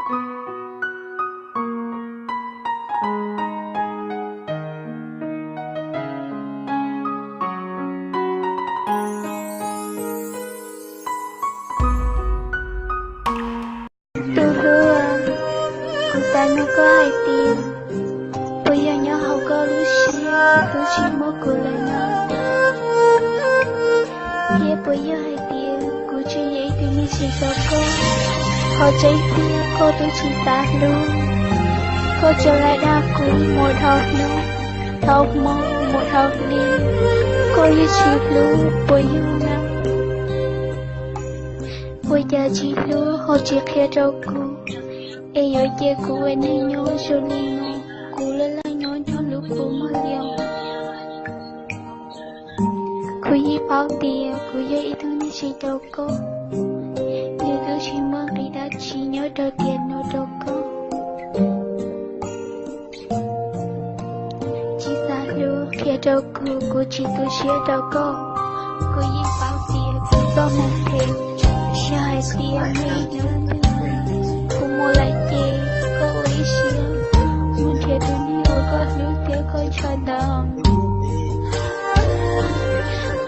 Tus hlub, kuv xav nug koj hais tias, puas yog nyob hauv koj lub siab twb tsis muaj kuv lawm no? Thiab puas yog hais tias kuv tsis yog ib tug neeg tsis tau koj? Qhov tseeb tiag koj twb tsis xav hlub, koj tsuas lam dag kuv mus dhau hnub, dhau hmo, mus dhau hli, koj yeej tsis hlub puas yog na? Ua cas tsis hlub ho tsis qhia rau kuv, es yuav cia kuv ua neej nyob zoo li no, kuv laj laj nyob nyob lub kua muag liaj. Kuv yeej paub tias kuv yog ib tug neeg tsis tau koj, nws twb tsis muaj nqis dab tsi nyob rau tiam no rau koj. Tsis xav hlub qhia rau kuv, kuv tsis tu siab rau koj. Kuv yeej paub tias kuv txoj hmoo phem, yog hais tias muaj ib hnub twg kuv mus lawm ces koj ua ib siab mus nrhiav tus neeg uas koj hlub thiab koj ntshaw ntawd.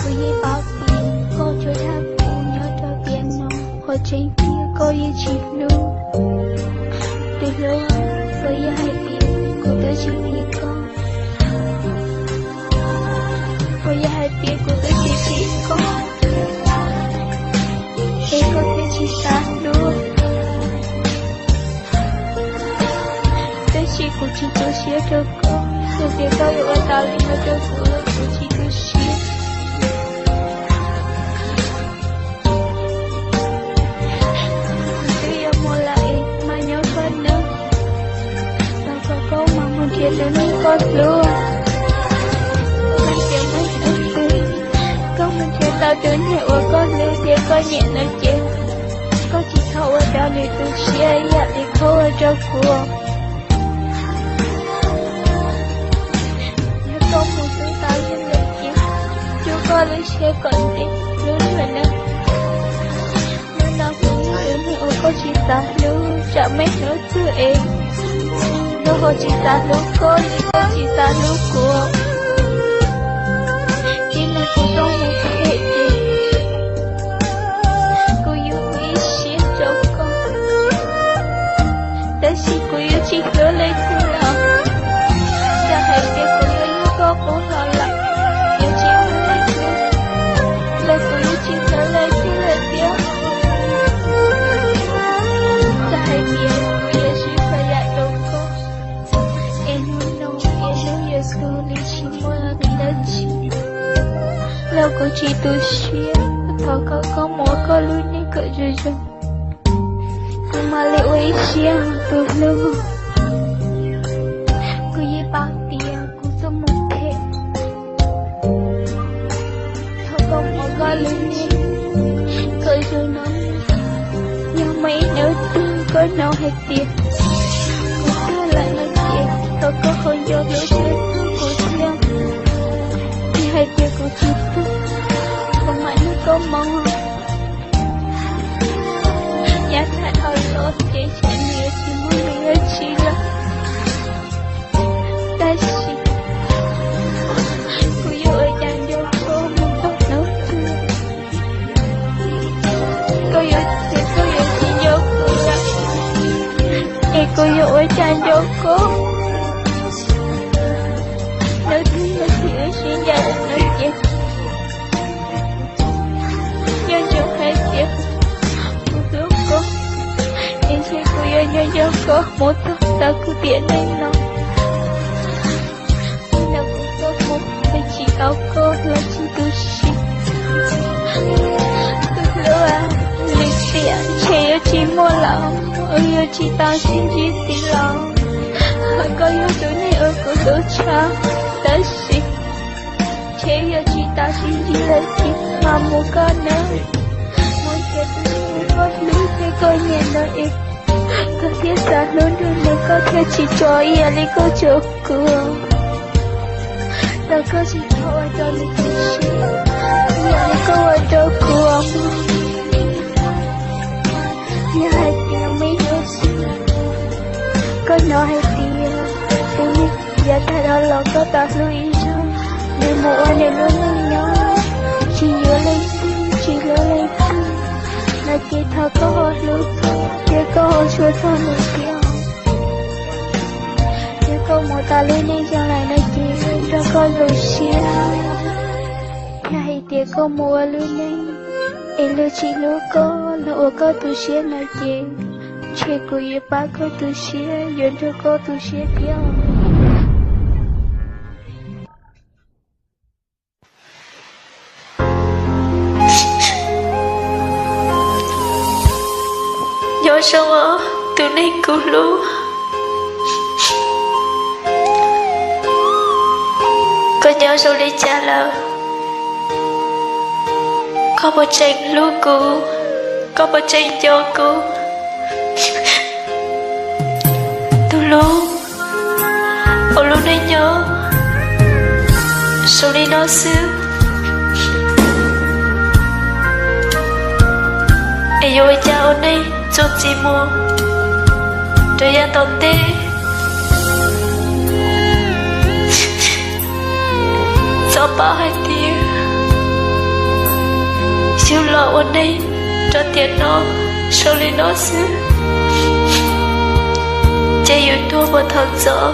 Kuv yeej paub tias koj tsuas dag kuv nyob rau tiam no, qhov tseeb tiag koj yeej tsis hlub. Tus hlub, puas yog hais tias kuv twb tsis phim koj? Puas yog hais tias kuv twb tsis phim koj, es koj thiaj tsis xav hlub? Tab sis kuv tsis tu siab rau koj, yog tias koj yuav ua tau li no rau kuv los kuv tsis tu siab. Kuv twb yuav mus lawm es mas nyob koj nawb, thov kom koj mam mus nrhiav tus neeg koj hlub. Leej twg muaj hnub twg koj mus nrhiav tau tus neeg uas koj hlub thiab koj nyiam no ces koj tsis txhob ua rau nws tu siab ib yam li koj ua rau kuv. Yog koj mus hlub tau yog lawm ces rub koj lub siab kom ntev hlub luag nawb. Hnub no kuv yog tus neeg uas koj tsis xav hlub, tsam muaj ib hnub twg es koj ho tsis xav hlub koj li koj tsis xav hlub kuv. Txij no kuv txoj hmoo phem ces kuv yuav ua ib siab rau koj, tab sis kuv yuav tsis hlub leej twg lawm. Txawm hais tias kuv yuav yug koj qub los lawm, yuav tsis hlub leej twg, los kuv yuav tsis hlub leej twg lawm thiab. Txawm hais tias kuv yuav sib txhua yam rau koj, es hnub no es hnub yuav txog li tsis muaj nqis dab tsi, los kuv tsis tu siab. Thov koj, koj mus ua koj lub neej kom zoo zoo, kuv mam li ua ib siab tus hlub. Kuv yeej paub tias kuv txoj hmoo phem, thov koj mus ua koj lub neej kom zoo no. Yog muaj ib hnub twg koj hnov hais tias kuv tuag lawm no ces thov koj ho nco hlub thiab hlub kuv thiab. Yog hais tias kuv tsis tuag, kuv mam nrog koj mus. Yav tag dhau los ces ntshe nws yuav tsis muaj nqis dab tsi lawm, tab sis kuv yuav ua cas nco koj mus txog hnub twg? Koj yuav, koj yuav tsis nco kuv lawm, es kuv yuav ua cas nco koj? Hnub twg yog txij wb sib ncaim lawm no ces nco ntsoov hais tias kuv hlub koj, es ntshe kuv yuav nco nco koj mus txog thaum kuv tiam neej no. Txij no kuv txoj hmoo phem tsis tau koj los tsis tu siab. Tus hlub, lwm tiam ntshe yuav tsis muaj lawm, wb yuav tsis tau sib ntsib ntxiv los. Hos koj yog tus neeg uas kuv hlub tshaj, tab sis ntshe yuav tsis tau sib ntsib lawm thiab, mas mus koj nawb. Mus nrhiav tus neeg uas koj hlub thiab koj nyiam ntawd es koj thiaj xav hlub nrog nws, koj thiaj tsis tso ib yam li koj tso kuv. Thov koj tsis txhob ua rau nws tu siab ib yam li koj ua rau kuv. Yog hais tias muaj ib hnub twg Hnov hais tias tus neeg yav tag los koj tau hlub ib zaug, nws mus ua nws lub neej nyob, tsis yuav leej twg, tsis hlub leej twg no ces thov koj ho hlub, thiab koj ho txhua txog nws thiab. Yog koj mus tau lub neej zoo lawm no ces nrog koj zoo siab. Yog hais tias koj mus ua lub neej es luag tsis hlub koj, luag ua koj tu siab no ces ntshe kuv yuav pab koj tu siab, yuav nrog koj tu siab thiab. Nyob zoo os, tus neeg kuv hlub. Koj nyob zoo li cas lawm? Koj puas tseem hlub kuv? Koj puas tseem nco kuv? Tus hlub, ua lub neej nyob zoo li no xwb, es yuav ua cas ua neej txuas ntxiv mus rau yav tom ntej? Txhob paub hais tias yus los ua neej rau tiam no zoo li no xwb, ces yus tuag puas thaum ntxov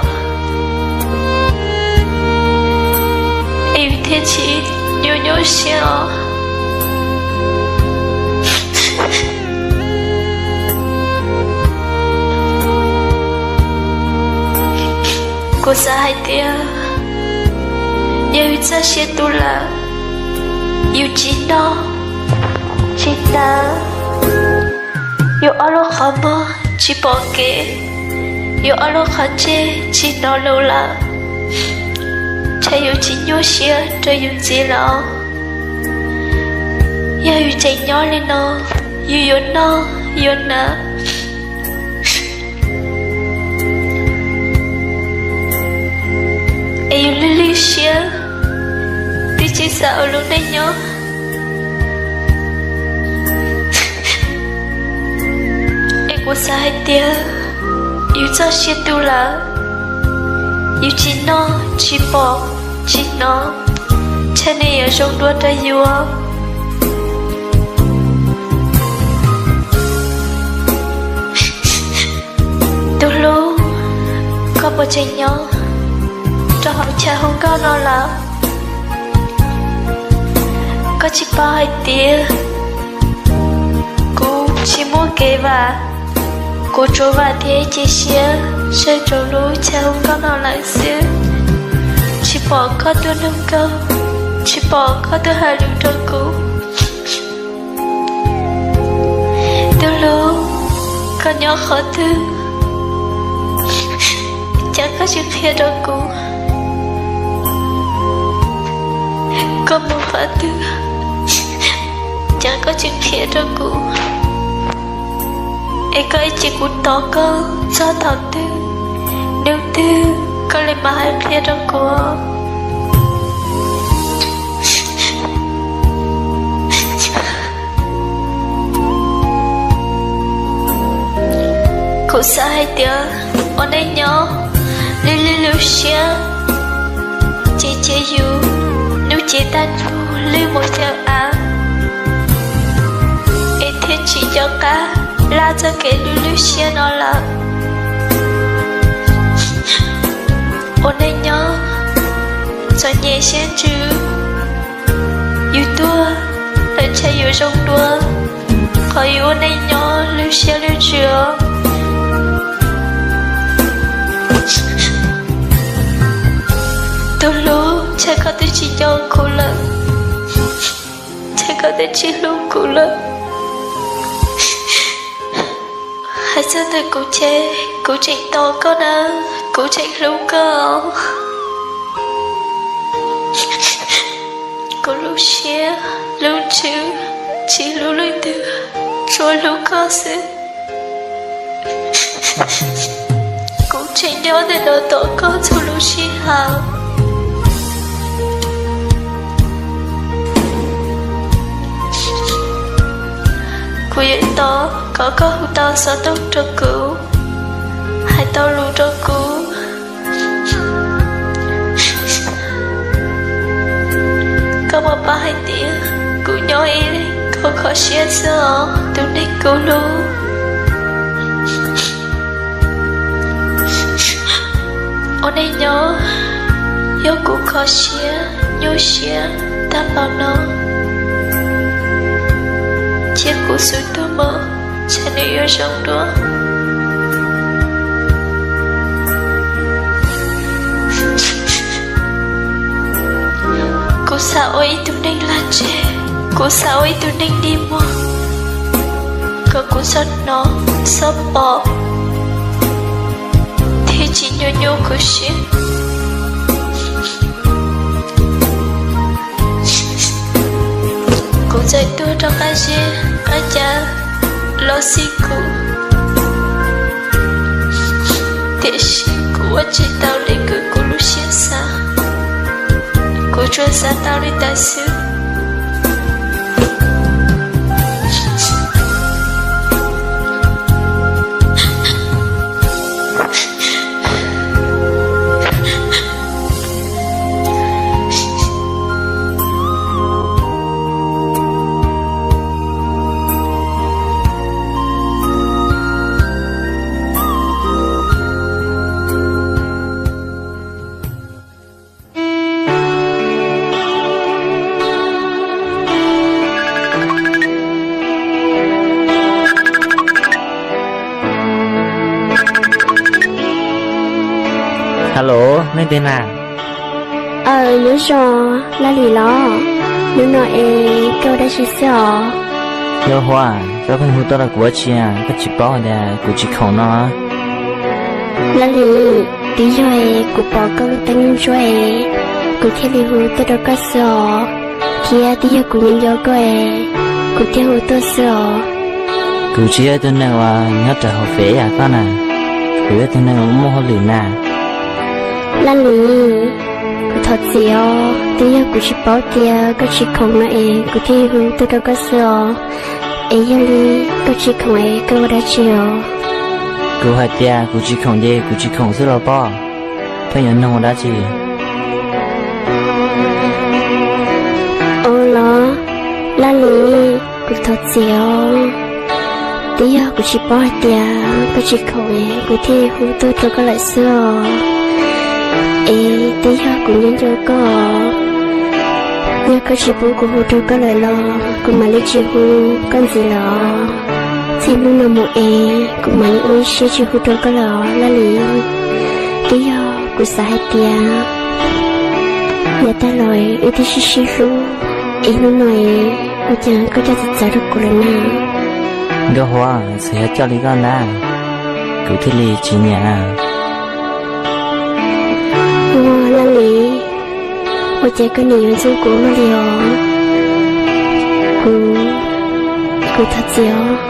es yus thiaj tsis nyuaj nyuaj siab os. Kuv xav hais tias yog yus txoj sia tu lawm, yus tsis noj tsis hnav, yus ob lub qhov muag tsis pom kev, yus ob lub qhov ntsej tsis hnov lus lawm, ntshe yus tsis nyuaj siab rau yus ntxiv lawm. Yog yus tseem nyob li no, yus yuav noj yuav hnav es yus lwj lwj siab, twb tsis xav ua lub neej nyob. Es kuv xav hais tias yus txoj sia tu lawm, yus tsis noj tsis pom tsis hnov, ntshe nws yuav zoo dua rau yus. Tus hlub, koj puas tseem nyob rau hauv chav hu nkauj no lawm? Koj tsis paub hais tias kuv tsis muaj kev vam, kuv tsuas vam thiab cia siab saib rau lub chav hu nkauj no lawm xwb. Tsis pom koj tuaj nug nkauj, tsis pom koj tuaj hais lus rau kuv. Tus hlub, koj nyob qhov twg, cas koj tsis qhia rau kuv? Koj mus qhov twg, cas koj tsis qhia rau kuv? Es koj ib cia kuv tos koj txog thaum twg, hnub twg koj li mam hais qhia rau kuv. Kuv xav hais tias ua neej nyob lwj lwj lub siab, ces cia yus hnub cev tag nrho lwj mus xyaw av, es thiaj tsis nco qab laj txoj kev lwj lub siab no lawm. Ua neej nyob txom nyem siab ntsws, yus tuag lawm ntshe yuav zoo dua qhov yus ua neej nyob lwj siab lwj ntsws. Tus hlub, ntshe koj twb tsis nco kuv lawm, ntshe koj twb tsis hlub kuv lawm. Hais txog ntawm kuv ces kuv tseem tos koj na, kuv tseem hlub koj. Kuv lub siab lub ntsws tsis hlub leej twg, tsuas hlub koj xwb. Kuv tseem nyob ntawm no tos koj txhua lub sij hawm. Kuv yuav tos kom koj hu tau xov tooj rau kuv, hais tau lus rau kuv. Koj puas paub hais tias kuv nyob ib leeg kho kho siab xwb os tus neeg kuv hlub. Ua neej nyob yog kuv kho siab nyuaj siab tag npaum no, cia kuv xub tuag mus, ntshe nws yuav zoo dua. Kuv xav ua ib tug neeg lag ntseg, kuv xav ua ib tug neeg dig muag, kom kuv txhob hnov txhob pom, thiaj tsis nyuaj nyuaj kuv siab. Kuv txawm tuag rau qab zeb qab ca los xij kuv, tiam sis kuv ua tsis tau li kuv lub siab xav, kuv tsuas xav tau li ntawd xwb. Hello, nej twg na? Aw, nyob zoo, Laj Lis los? Hnub no es koj ua dab tsi xwb os? Nkauj Huab, koj pheej hu tuaj rau kuv ua dab tsi, koj tsis paub tias kuv tsis khoom no? Laj Lis, twb yog es kuv pom koj lub teeb ntsuab es kuv thiaj li hu tuaj rau koj xwb os, thiab twb yog kuv nco nco koj es kuv thiaj hu tuaj xwb os. Kuv tsis yog ib tug neeg uas nyob rau hauv fem yam koj na, kuv yog ib tug neeg uas muaj hauj lwm na. Laj Lis, kuv thov txim os, twb yog kuv tsis paub tias koj tsis khoom no es kuv thiaj hu tuaj rau koj xwb os. Es yog li koj tsis khoom es koj ua dab tsi os? Kuv hais tias kuv tsis khoom ces kuv tsis khoom xwb los pob, pheej yuav nug ua dab tsi? Ua los, Laj Lis, kuv thov txim os, twb yog kuv tsis paub hais tias koj tsis khoom es kuv thiaj hu tuaj rau koj lawm xwb os. Es twb yog kuv nco nco koj, yog koj tsis pub kuv hu rau koj lawm los kuv mam li tsis hu koj ntxiv lawm os. Txij hnub no mus es kuv mam li ua ib siab tsis hu rau koj lawm os Laj Lis. Twb yog kuv xav hais tias yav tag los wb twb sib sib hlub, es hnub no es ua cas koj coj txawv txawv rau kuv lawm na? Nkauj Huab, txawm yog coj li koj ntag, kuv thiaj li tsis nyiam. Ua Laj Lis, ua cas koj nim yuav ntxub kuv ua luaj li os? Kuv, kuv thov txim os.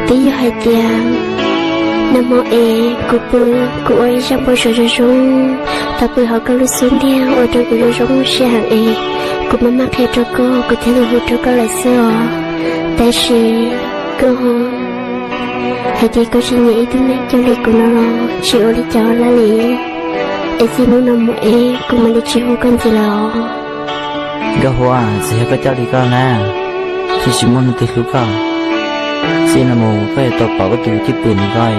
Twb yog hais tias nag hmo es kuv pw, kuv ua ib zaj npau suav zoo zoo, tau pw hauv koj lub xub ntiag ua rau kuv zoo zoo siab heev es kuv maj maj qhia rau koj, kuv thiaj li hu rau koj lawm xwb os. Tab sis koj hais tias koj tsis nyiam ib tug neeg cuag li kuv no los tsis ua li cas Laj Lis. Es txij hnub no mus es kuv mam li tsis hu koj ntxiv lawm os. Nkauj Huab, txawm yog koj coj li koj na, thiaj tsis muaj neeg twg hlub koj. Txij no mus koj yuav tau pom koj tus cwj pwm ntawm koj,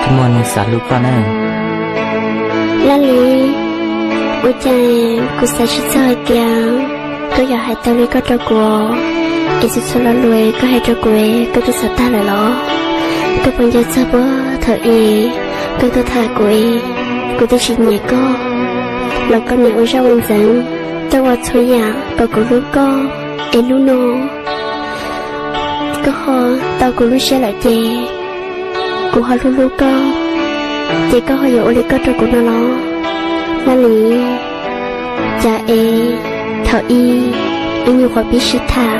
thiaj muaj neeg xav hlub koj na. Laj Lis, ua cas kuv xav tsis txog hais tias koj yuav hais tau li koj rau kuv, es txhua txhua lo lus koj hais rau kuv koj twb xav tag lawm los? Koj puas nco txog puag thaum ub koj tuaj tham kuv, kuv twb tsis nyiam koj los koj nim ua zaj ua ntxeev, tuaj ua txhua yam kom kuv hlub koj. Es hnub no koj ho tau kuv lub siab lawm ces kuv ho hlub hlub koj, ces koj ho yuav ua li koj rau kuv no los? Laj Lis, cas es thaum ub wb nyuam qhuav pib sib tham,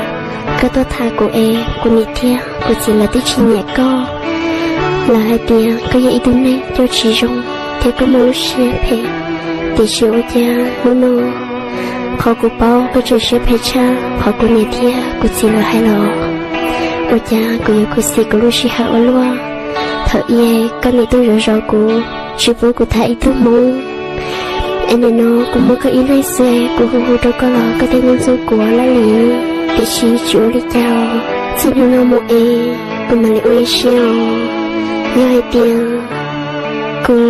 koj tuaj tham kuv es kuv niam thiab kuv txiv lawv twb tsis nyiam koj. Lawv hais tias koj yog ib tug neeg coj tsis zoo thiab koj muaj lub siab phem, tiam sis ua cas hnub no qhov kuv paub koj tseem siab phem tshaj qhov kuv niam thiab kuv txiv lawv hais los? Ua cas kuv yuav khuv xim kuv lub sij hawm ua luaj, Thaum ub koj niaj tuaj zov zov kuv, tsis pub kuv tham ib tug hmoob. Es nim no kuv muaj koj ib leeg xwb, kuv hu hu rau koj los koj thiaj ntxub ntxub kuv, Laj Lis. Tiam sis tsis ua li cas, txij hnub no mus es kuv mam li ua ib siab os. Yog hais tias kuv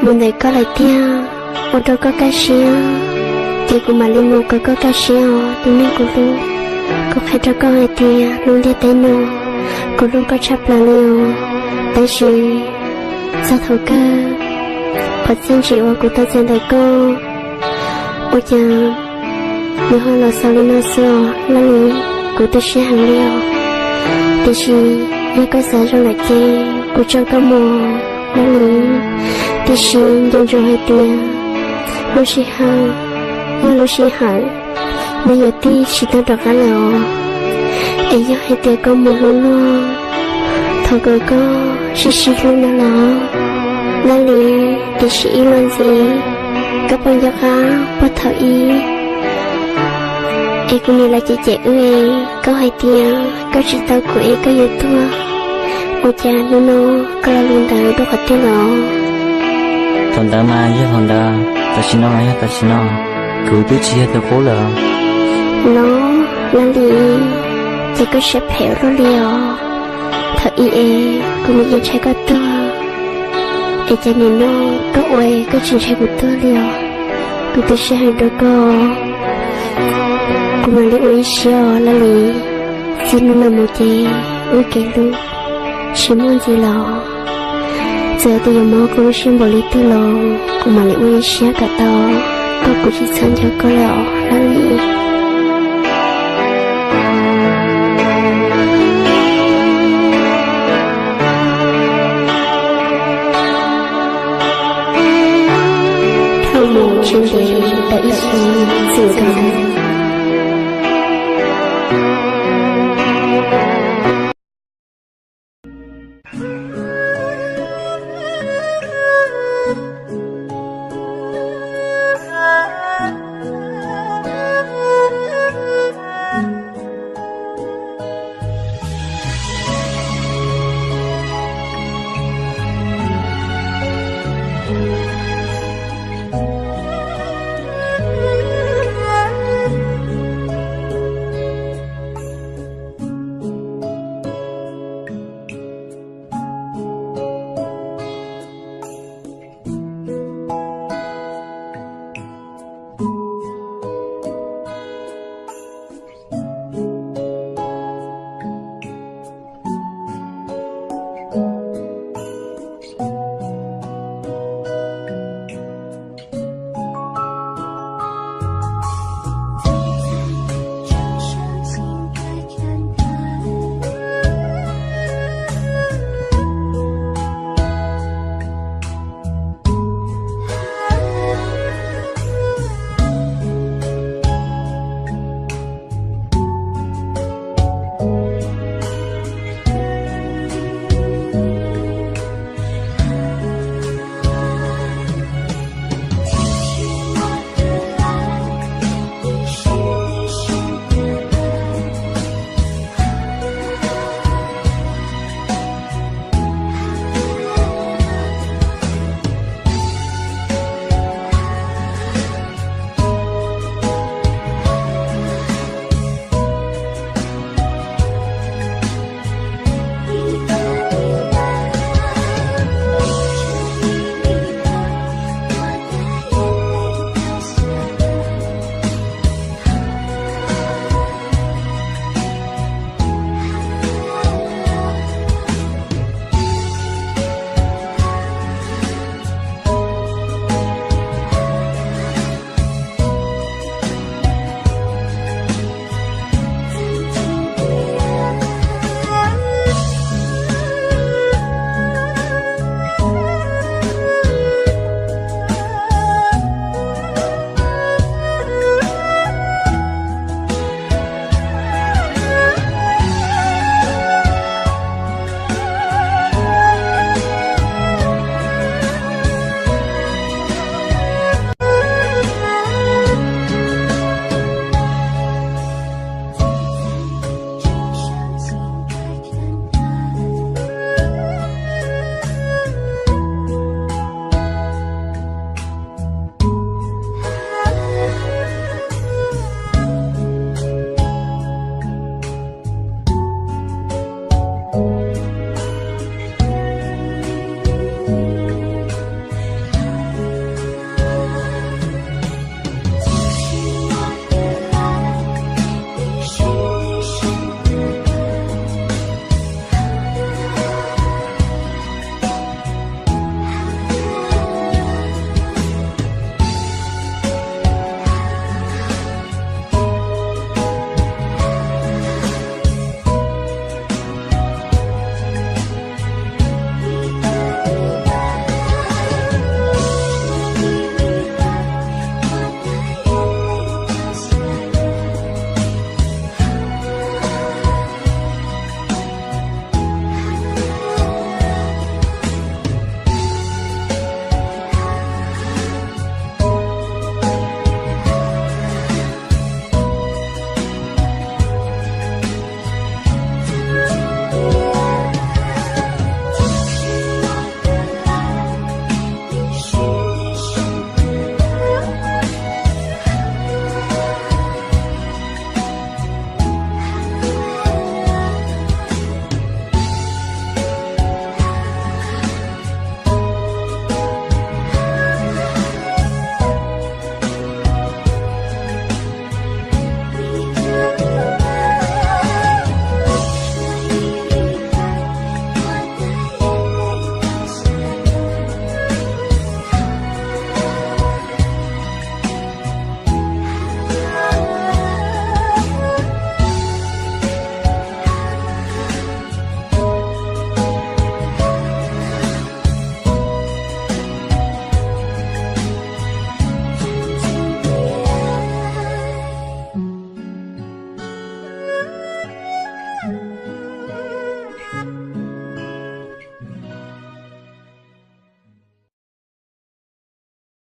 mus ntawm koj lawm tiag, ua rau koj kaj siab, ces kuv mam li mus kom koj kaj siab os, tus neeg kuv hlub. Kuv qhia rau koj hais tias lub ntiaj teb no, kuv hlub koj tshaj plaws li os. Tab sis txog thaum kawg, qhov txiaj ntsim uas kuv tau txais ntawm koj, ua cas nws ho los xaus li no xwb os, Laj Lis. Kuv tu siab heev li os. Tiam sis yog koj xav zoo lawm ces kuv tso koj mus, Laj Lis. Tiam sis nco ntsoov hais tias lub sij hawm, yog lub sij hawm, nws yuav tig tsis tau rov qab lawm os. Es yog hais tias koj mus hlub luag, thov kom koj sib sib hlub no los, Laj Lis. Tiam sis ib los ntxiv, koj puas nco qab puag thaum ub es kuv niam lawv cem cem wb, koj hais tias koj tsis tau kuv es koj yuav tuag, ua cas hnub no koj lo lus ntawd rau qhov twg los? Thaum ntawd mas yog thaum ntawd, tam sim no mas yog tam sim no, kuv twb tsis yog tus qub lawm. No, Laj Lis, ces koj siab phem ua luaj li os. Thaum ub es kuv nim yeej ntshai koj tuag, es cas nim no koj ua koj tsis ntshai kuv tuag li os? Kuv tu siab heev rau koj. Kuv mam li ua ib siab os, Laj Lis. Txij hnub no mus ces wb kev hlub tsis muaj ntxiv los, txawm tias yuav mob kuv lub siab npaum li twg los kuv mam li ua ib siab kom tau, kom kuv tsis txhob nco koj lawm os, Laj Lis. Dhau mus tsis ntev, tau ib xyoo txwm nkaus,